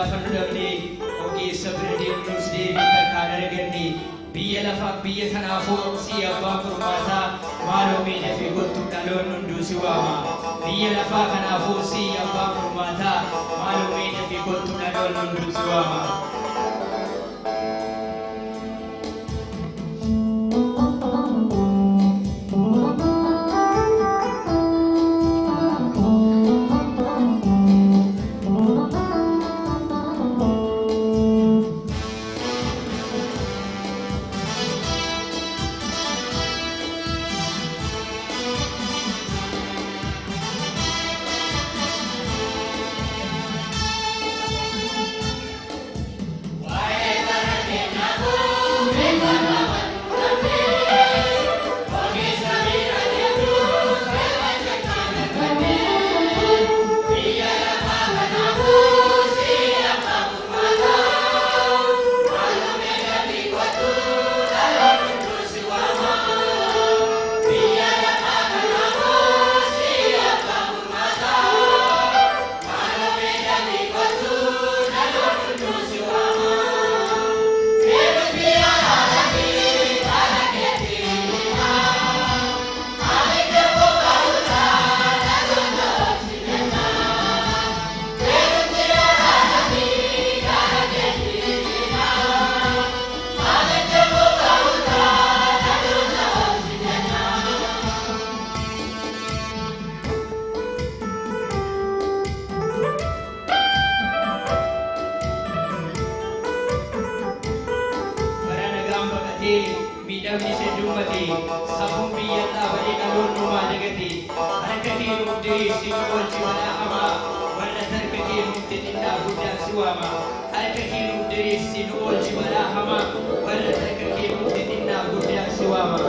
gaafannu dhabne ogeessa bira deemnus deebii takkaan arganne biyya lafaa biyya kanaafuu si abbaa furmaataa maaloo mee dafii kottu dhaloonni hunduu si waama. Biyya lafaa kanaafuu si abbaa furmaataa maaloo mee dafii kottu dhaloonni hunduu si waama. Miidhamni ishee dubbate safuun biyya dhaabatee dhaloonni numaa dagate harka kee nuuf diriirsi nu oolchi balaa hamaa warra harka kee nuuf xixinnaa guddaan si waama. Harka kee nuuf diriirsi nu oolchi balaa hamaa warra harka kee nuuf xixinnaa guddaan si waama.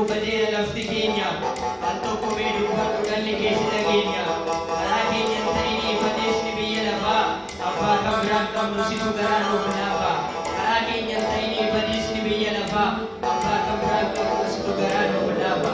Badeera lafti keenya al tokko mee dubbadhu dhalli keessi dhageenya karaa keenya hin ta'inii badeesni biyya lafaa abbaa kan biraan qabnu situ garaa nuuf laafa. Karaa keenya hin ta'inii badeesni biyya lafaa abbaa kan biraan qabnu situ garaa nuuf laafa.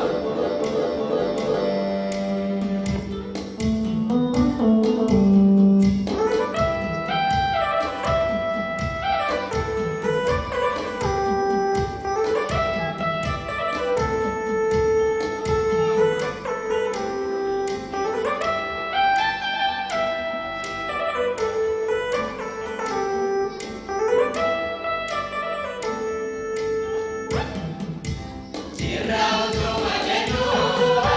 Jirra utuma jennu.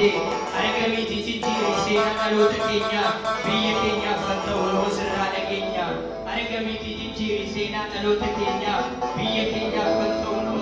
kee. Argamiitii jijjiiri seenaa dhaloota keenyaa, biyya keenyaaf kan ta'u noo sirraa dhageenya. Argamiitii jijjiiri seenaa dhaloota keenyaa, biyya keenyaaf kan ta'u.